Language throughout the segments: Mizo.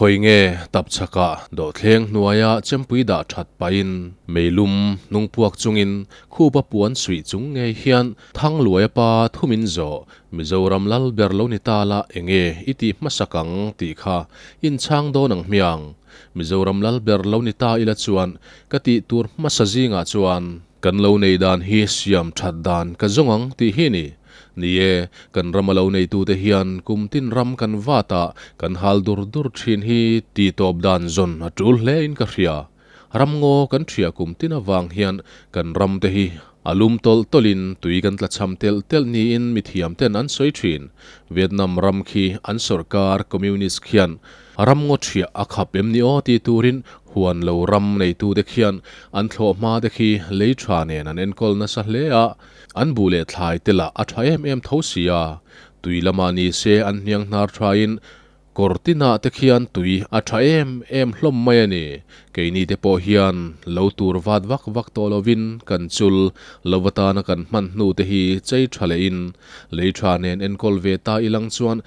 Khawi nge tapchhakah dawhthleng hnuaia chempui dah that pahin meilum hnung puak chungin khupa puan suih chung ngei hian Thangluaia pa thumin zawh Mizoram lal ber lo ni ta la enge i tih hmasak ang tih kha inchhang dawn ang hmiang. Mizoram lal ber lo ni ta ila chuan ka tih tur hmasa zingah chuan kan lo nei dan hi siam that dan ka zawng ang tih hi ni. Ni e, kan rama lo neitute hian kum tin ram kan vat a, kan hal dur dur thin hi tih tawp dan zawn a tul hle in ka hria. Ramngaw kan ṭhia kum tin avang hian kan ram te hi a lum tawlh tawlhin tui kan tla cham telh telh niin mithiam ten an sawi ṭhin. Vietnam ram khi an sawrkar communist khian ramngaw ṭhiah a khap em ni aw tih turin huan lo ram neitute khian an thlawh hma te khi lei ṭha nen an enkawl nasa hle a, an buh leh thlai te lah a ṭha em em tho si a, tui lamah ni se an hniang hnar ṭhain Kawr tinah te khian tui a tha em em hlawm mai a ni. Keini te pawh hian lo tur vat vak vak tawh lovin kan chul lo atana kan hman hnu te hi chei tha lehin lei tha nen enkawl ve ta ilang chuan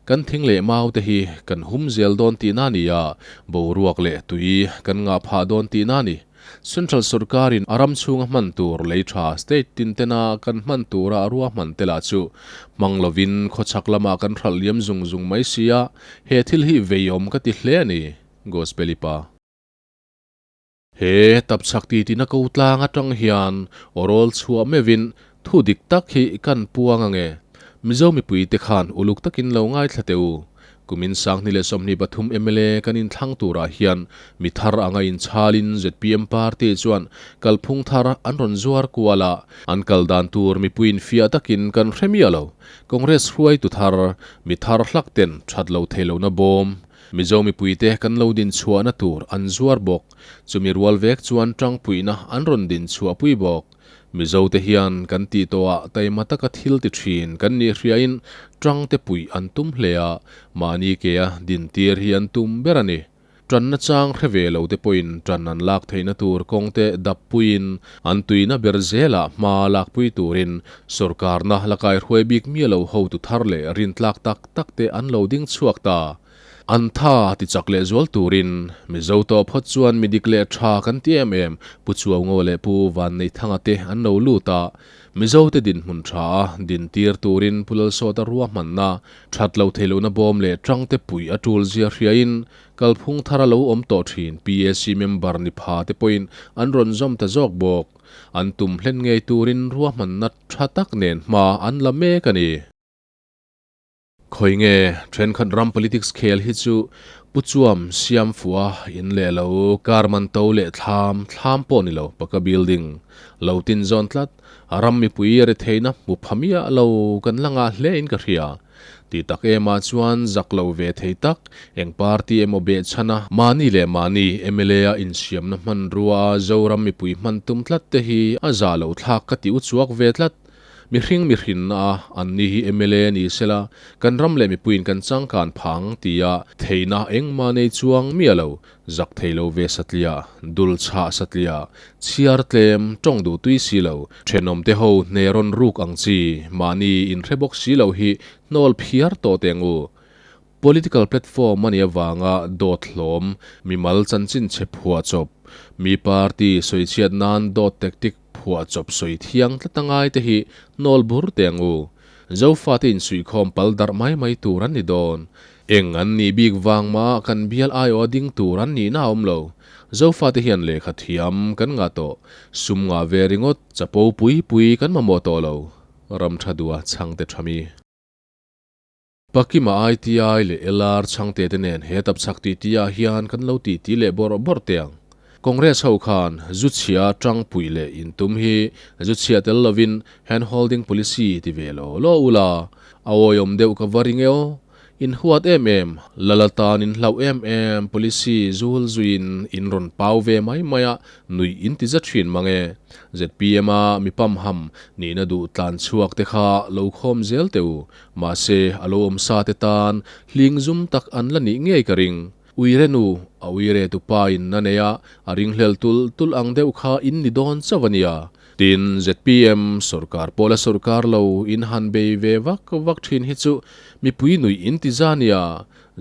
kan thing leh mau te hi kan hum zel dawn tihna a ni a, boruak leh tui kan ngah phah dawn tihna a ni. Central sorkarin a ram chhunga hman tur lei tha state tin tena kan hman tura a ruahman te lah chu hmang lovin khawchhak lamah kan hralh liam zung zung mai si a, he thil hi veiawm ka ti hle a ni, Gospeli pa. He tapchhak titina ko tlang atang hian awrawl chhuah meuhin thu dik tak hi kan puang ange. Mizo mipuite khan uluk takin lo ngaithla teh u. Kumin 2023 mla kan inthlang turah hian mi thar anga inchhalin zpm party chuan kalphung thar an rawn zuar kual a, an kal dan tur mipuiin fiah takin kan hre miah lo. Congress hruaitu thar, mi thar hlak ten that lo thei lohna bawm, Mizo mipuite kan lo din chhuahna tur an zuar bawk. Chumi rual vek chuan tangpuihna an rawn din chhuahpui bawk. Mizo te hian kan tih tawhah taima taka thil ti thin kan nih hriain tang te puih an tum hle a, mahni kea dintir hi an tum ber a ni. Tanna chang hre ve lo te pawhin tan an lak theihna tur kawng te dap puiin an tuina ber zelah hma lakpui turin sawrkarna la kaihruai bik miah lo hotu thar leh rintlak tak tak te an lo ding chhuak ta. An tha ti chak leh zual turin Mizo tawh phawt chuan mi dik leh tha kan ti em em, Pu Chuaungo leh Pu Vanneithanga te an lo lut a, Mizo te dinhmun tha a dintir turin Pu Lalsawta ruahmanna, that lo thei lohna bawm leh tang te puih a tul zia hriain kalphung thar a lo awm tawh thin PAC member ni pha te pawhin an rawn zawm ta zawk bawk. An tum hlen ngei turin ruahmanna tha tak nen hma an la mek a ni. Khawi nge thenkhat ram politics khel hi chu Pu Chuam siam fuh a in leh lo car man to leh thlam thlam pawh ni lo paka building lo tin zawn tlat ram mipui a ri theihna hmu pha miah lo kan la ngah hle in ka hria. Ti tak em ah chuan zak lo ve thei tak eng party emaw behchhan a mahni leh mahni mla a insiamna hmanrua a Zoram mipui hman tum tlat te hi a zah loh thlak ka ti uchuak ve tlat. Mihring mihrinna a an ni hi mla ni sela, kan ram leh mipuiin kan changkan phang tia theihna engmah nei chuang miah lo, zak thei lo ve satliah, dul chhah satliah, chhiar tlem, tawng duh tui si lo, thenawm te ho hne rawn ruk ang chi, mahni inhre bawk si lo hi hnawl phiar tawh teh ang u. Political platform a nih avanga dawt hlawm, mimal chanchin chhe phuah chawp, mi party sawichhiat nan dawt tactic phuah chawp sawi thiang tlat a ngai te hi hnawl bur teh ang u. Zofate insuihkhawm pal darh mai mai tur an ni dawn. Eng an nih bik vang mah kan bial aiawh a ding tur an nihna a awm lo. Zofate hian lehkha thiam kan ngah tawh. Sum ngah ve ringawt, chapo pui pui kan mamawh tawh lo. Ram tha duha chhangte tha mi. Pakima ITI leh LR chhangte te nen he tapchhak titi ah hian kan lo titi leh bawrh bawrh teh ang. Congress ho khan zu chhia tangpui leh intum hi zu chhia tel lovin hand holding policy ti ve lo lo ula, a awihawm deuh ka va ring e aw. In huat em em, lal atan in hlauh em em policy zul zuiin in rawn pau ve mai mai a, Nuih in ti za thin mang e. Zpm a mi pamham nihna duh tlan chhuak te kha lo khawm zel teh u. Mahse a lo awm sa te tan hling zum tak an la nih ngei ka ring. Uire nu, a uire tu pa in a nei a, a ringhlel tul tul ang deuh kha in ni dawn chauh a nia. Tin, zpm sorkar pawh la sorkar lo in han bei ve vak vak thin hi chu mipui nuih in ti za nia.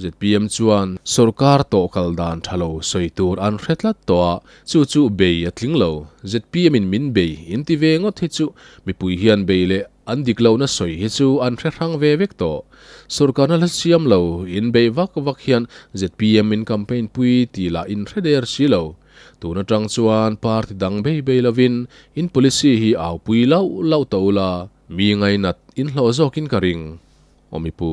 Zpm chuan sorkar tawh kal dan tha lo sawi tur an hre tlat tawh a, chu chu bei a tling lo. Zpm in min bei in ti ve ngawt hi chu mipui hian bei leh an dik lohna sawi hi chu an hre hrang ve vek tawh. Sorkarna hla siam lo in bei vak vak hian zpm in campaign pui tih lah in hre der si lo. Tun atang chuan party dang bei bei lovin in policy hi au pui lauh lauh ta ula, mi ngainat in hlawh zawkin ka ring, aw mipu.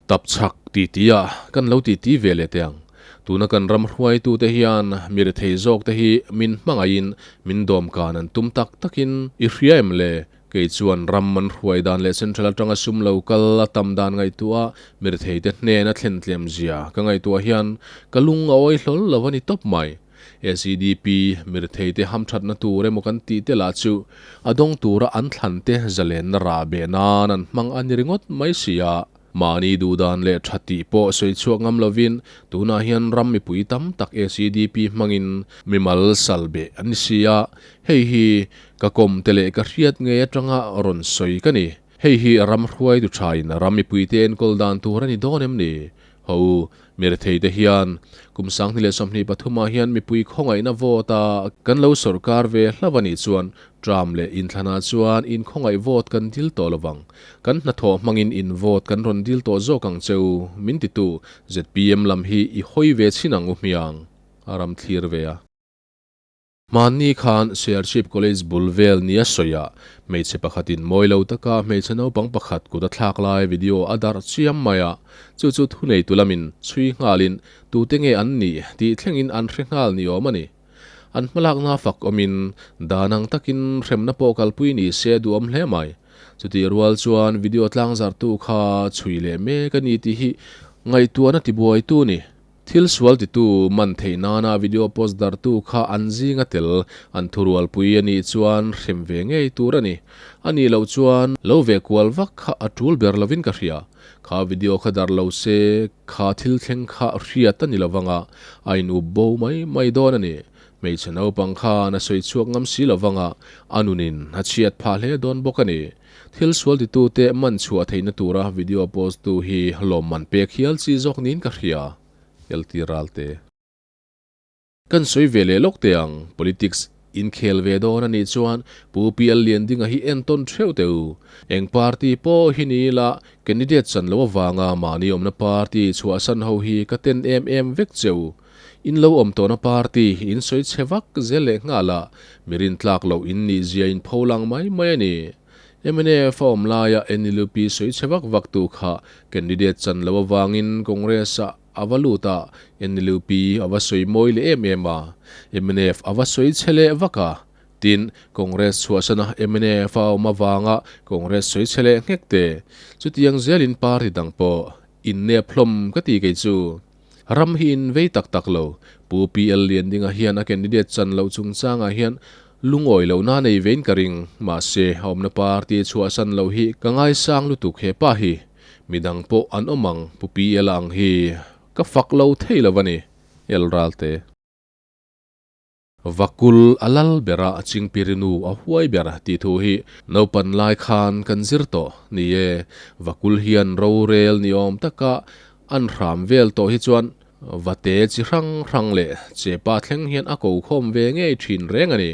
Tap chhak titi a kan lo titi ve leh teh ang. Tuna kan ram hruaitute hian mi rethei zawk te hi min hmangaihin min dawmkan an tum tak takin i hria em le? Kei chuan ram an hruai dan leh central atanga sum lo kal a tam dan ngaihtuah mi retheite hnen a thlen tlem zia ka ngaihtuah hian ka lung a awi hlawl lo a ni tawp mai. SEDP mi retheite hamthatna tur emaw kan tih te lah chu a dawng tura an thlan te zalenna rah beh nan an hmang a ni ringawt mai si a. Mahni duhdan leh tha tih pawh sawi chhuak ngam lovin tunah hian ram mipui tam tak SEDP hmangin mimal sal beh an ni si a, hei hi ka kawm te leh ka hriat ngei atanga rawn sawi ka ni. Hei hi ram hruaitu thain ram mipuite enkawl dan tur a ni dawn em ni? Ho u, mi retheite hian kum 2023 ah hian mipui khawngaihna vote a kan lo sawrkar ve hlauh a nih chuan tram leh inthlanah chuan inkhawngaih vote kan dil tawh lovang. Kan hnathawh hmangin in vote kan rawn dil tawh zawk ang che u, min titu zpm lam hi i hawi ve chhin ang u hmiang, a ram thlir ve a. Hmanni khan Serchhip College bul vel nia sawiah hmeichhe pakhatin mawi lo taka hmeichhe naupang pakhat kut a thlak lai video a darh chiam mai a, chu chu thuneitu lamin chhui nghalin tute nge an nih tih thlengin an hre nghal ni awm a ni. An hmalakna fak awmin dan ang takin hremna pawh kalpui ni se duhawm hle mai. Chutih rual chuan video tlangzarhtu kha chhui leh mek a ni tih hi ngaihtuahna tibuaitu ni. Thil sual titu man theih nana video post darhtu kha an zinga tel an thurualpui a nih chuan hrem ve ngei tur a ni. A nih loh chuan lo ve kual vak kha a tul ber lovin ka hria. Kha video kha darh lo se kha thil thleng kha hriat a ni lovang a, a in up bo mai mai dawn a ni. Hmeichhe naupang khan a sawi chhuak ngam si lovang a, a nunin a chhiat phah hle dawn bawk a ni. Thil sual titute man chhuah theihna tura video post tu hi lawmman pek hial chi zawk niin ka hria. LT Ralte. Kan sawi ve leh lawk teh ang, politics inkhel ve dawn a nih chuan Pu PL Liandinga hi entawn theuh teh u. Eng party pawh hi ni ila candidate chan lo avanga mahni awmna party chhuahsan ho hi ka ten em em vek che u. In lo awm tawhna party in sawi chhe vak zel leh nghal a, mi rintlak loh in nih zia in pho lang mai mai a ni. Mnf a awm laia NLUP sawi chhe vak vak tu kha candidate chan loh avangin Congress ah a va lut a, NLUP a va sawi mawi leh em em a, mnf a va sawi chhe leh vak a. Tin, Congress chhuahsana mnf a awm avanga Congress sawi chhe leh nghek te. Chutiang zelin party dang pawh innep hlawm ka ti kei chu. Ram hi in vei tak tak lo. Pu PL Liandinga hian a candidate chan loh chungchangah hian lungawi lohna nei vein ka ring. Mahse, a awmna party chhuahsan loh hi ka ngaisang lutuk he pa hi. Midang pawh an awm ang Pu PL ang hi ka fak lo thei lo a ni. El Ralte. Vakul a lal ber a, Chingpirinu a huai ber tih thu hi naupan lai khan kan zir tawh. Ni e, Vakul hian rorel ni awm taka an hram vel tawh hi chuan vate chi hrang hrang leh chepa thleng hian a ko khawm ve ngei thin reng a ni.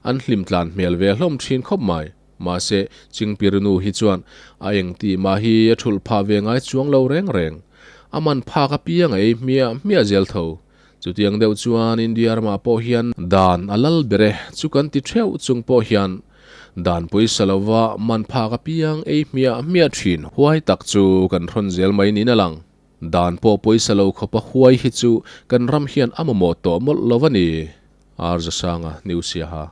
An hlim tlan hmel ve hlawm thin khawp mai. Mahse, Chingpirinu hi chuan a eng tih mah hi a thulh phah ve ngai chuang lo reng reng. A man phak apiang a ei hmiah hmiah zel tho. Chutiang deuh chuan India ramah pawh hian dan a lal ber e, chu kan ti theuh chung pawh hian dan pawisa lova man phak apiang ei hmiah hmiah thin huai tak chu kan hrawn zel mai niin a lang. Dan pawh pawisa lo khawpa huai hi chu kan ram hian a mamawh tawh mawlh lo a ni. Arzasanga New Siaha.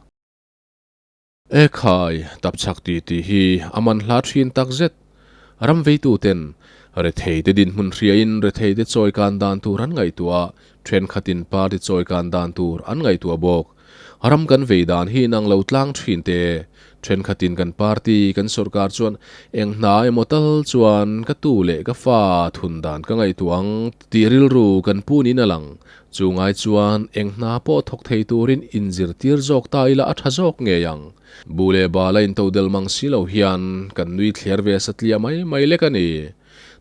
E khai, tapchhak ti tih hi a man hla thin tak zet. Ram veituten retheite dinhmun hriain retheite chawikan dan tur an ngaihtuah a, thenkhatin party chawikan dan tur an ngaihtuah bawk. Ram kan vei dan hi inang lo tlang thin te. Thenkhatin kan party, kan sorkar chuan eng hna emaw tal chuan ka tu leh ka fa thun dan ka ngaihtuah ang tih rilru kan pu niin a lang. Chu ngai chuan eng hna pawh thawk thei turin inzirtir zawk ta ila a tha zawk ngei ang. Bu leh bal a intodel mang si lo hian kan nui thler ve satliah mai mai lek a ni.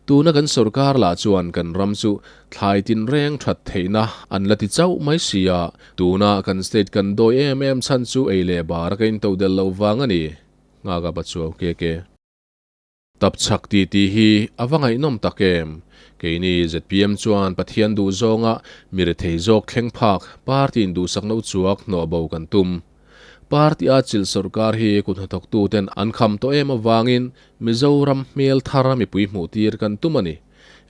Tuna kan sorkar lah chuan kan ram chu thlai tinreng that theihna an la ti chauh mai si a, tuna kan state kan dawi em em chhan chu ei leh bar a ka intodel lo vang a ni. Nghaka Pachuau KK. Tapchhak tih tih hi a va ngaihnawm tak em? Keini zpm chuan Pathian duh zawnga mi rethei zawk thleng phak party in duhsakna uchuak hnawh bo kan tum. Party a chilh sorkar hi kut hnathawktu ten an kham tawh em avangin Mizoram hmel thar mipui hmuh tir kan tum a ni.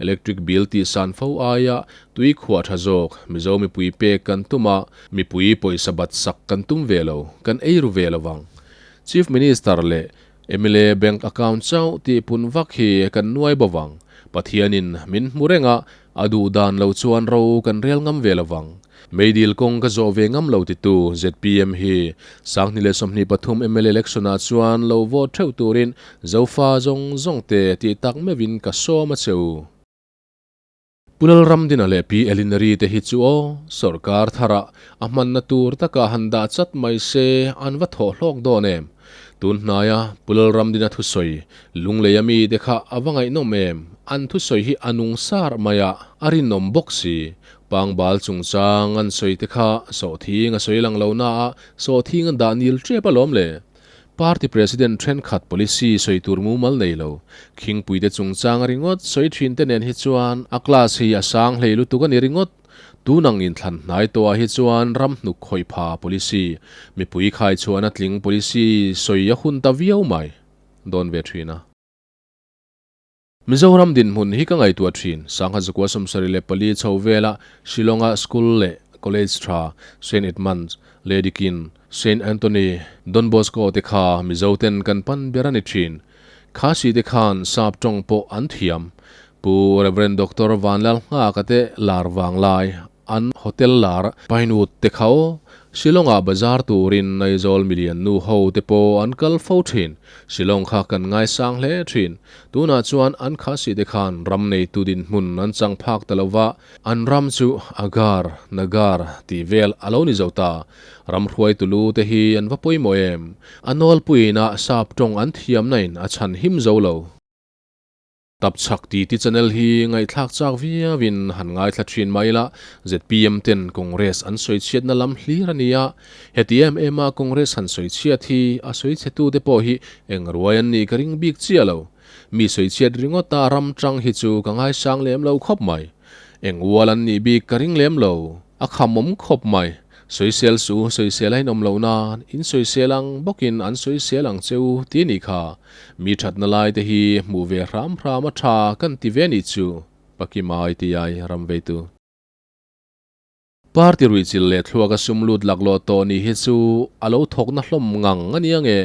Electric bill tih san fo aia tui khuah tha zawk Mizo mipui pek kan tum a, mipui pawisa bat sak kan tum ve lo, kan ei ru ve lovang. Chief Minister leh Mla bank account chauh tih pun vak hi kan nuai bo vang. Pathianin min hmu reng a, a duh dan lo chuan ro kan rel ngam ve lo vang. Meidil kawng ka zawh ve ngam lo titu zpm hi 2023 mla election ah chuan lo vote theuh turin Zofa zawng zawng te tih tak meuhin ka sawm a che u. Pu Lalramdina leh Pi Elinary te hi chu aw, sawrkar tharah a hmanna tur taka han dah chat mai se an va thawh hlawk dawn em? Tun hnaia Pu Lalramdina thusawi Lunglei a mite kha a va ngaihnawm em? An thusawi hi a nung sar mai a, a rinawm bawk si. Pangbal chungchang an sawi te kha sawhthing a sawi lang lo na a, sawhthing an dah nil tep alawm le. Party President thenkhat policy sawi tur mumal nei lo, khingpuite chungchang ringawt sawi thin te nen hi chuan a class hi a sang hlei lutuk a ni ringawt. Tun ang inthlan hnai tawhah hi chuan ram hnuk khawih pha policy, mipui khaichhuahna tling policy sawi a hun ta viau mai dawn ve thin a. Mizoram dinhmun hi ka ngaihtuah thin. Sangha zakua 74 chho vela Shillong-a school leh college tha Saint Edmund's, Lady Kin, Saint Anthony, Don Bosco te kha Mizoten kan pan ber a ni thin. Khasi te khan sap tawng pawh an thiam. Pu Rev. Doctor Vanlalnghaka te lar vang lai An hotel lar Pinewood te kha aw, Shillong-ah bazar turin Aizawl milian nu ho te pawh an kal fo thin. Shillong kha kan ngaisang hle thin. Tunah chuan an khasi te khan ram neitu dinhmun an chang phak ta lo va, an ram chu Agar, Nagar tih vel a lo ni zo ta. Ram hruaitu lu te hi an va pawimawh em? A nawlpuiin a sap tawng an thiamna in a chhan him zo lo. Tapchhak titi channel hi ngaihthlak chak viauin han ngaithla thin mai ila, zpm ten Congress an sawi chhiatna lam hlir a ni a, heti em em a Congress han sawi chhiat hi a sawi chhetute pawh hi eng ruai an nih ka ring bik chiah lo. Mi sawi chhiat ringawt a ram tang hi chu ka ngaisang lem lo khawp mai. Eng ual an nih bik ka ring lem lo. A khamawm khawp mai. Sawisel su, sawisel a inawm loh nan, in sawisel ang bawkin an sawisel ang che u ti nih kha. Mi thatna lai te hi hmuh ve hram hram a tha kan ti ve nih chu, Pakimai ti ai ram veitu. Party ruihchilh leh thluaka sum lut laklawh tawh nih hi chu a lo thawkna hlawm ngang a nia nge,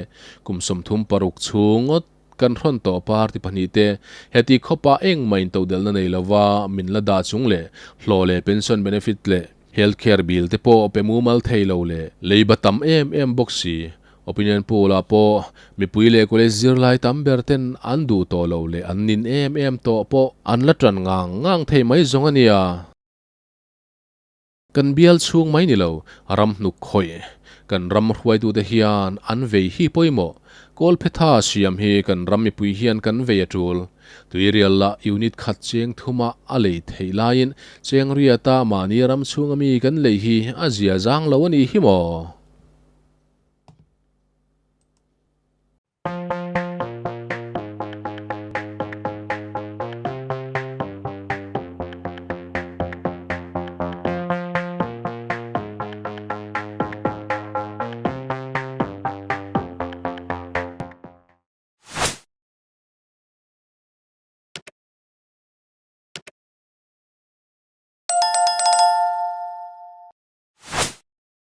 kum 36 chhung ngawt Kan hrawn tawh party pahnihte heti khawpa engmah intodelhna nei lova min la dah chung leh hlawh leh pension benefit leh health care bill te pawh pe mumal thei lo leh leiba tam em em bawk si. Opinion poll ah pawh mipui leh college zirlai tam ber ten an duh tawh lo leh an nin em em tawh pawh an la tan ngang ngang thei mai zawng a nia. Kan bial chhung mai ni lo, ram hnuk khawih. Kan ram hruaitute hian an vei hi pawimawh. Kawlphetha siam hi kan ram mipui hian kan vei a tul. Tuirial lah unit khat cheng thuma a lei theih laiin cheng riata mahni ram chhunga mi kan lei hi a zia zang lo a nih hi maw?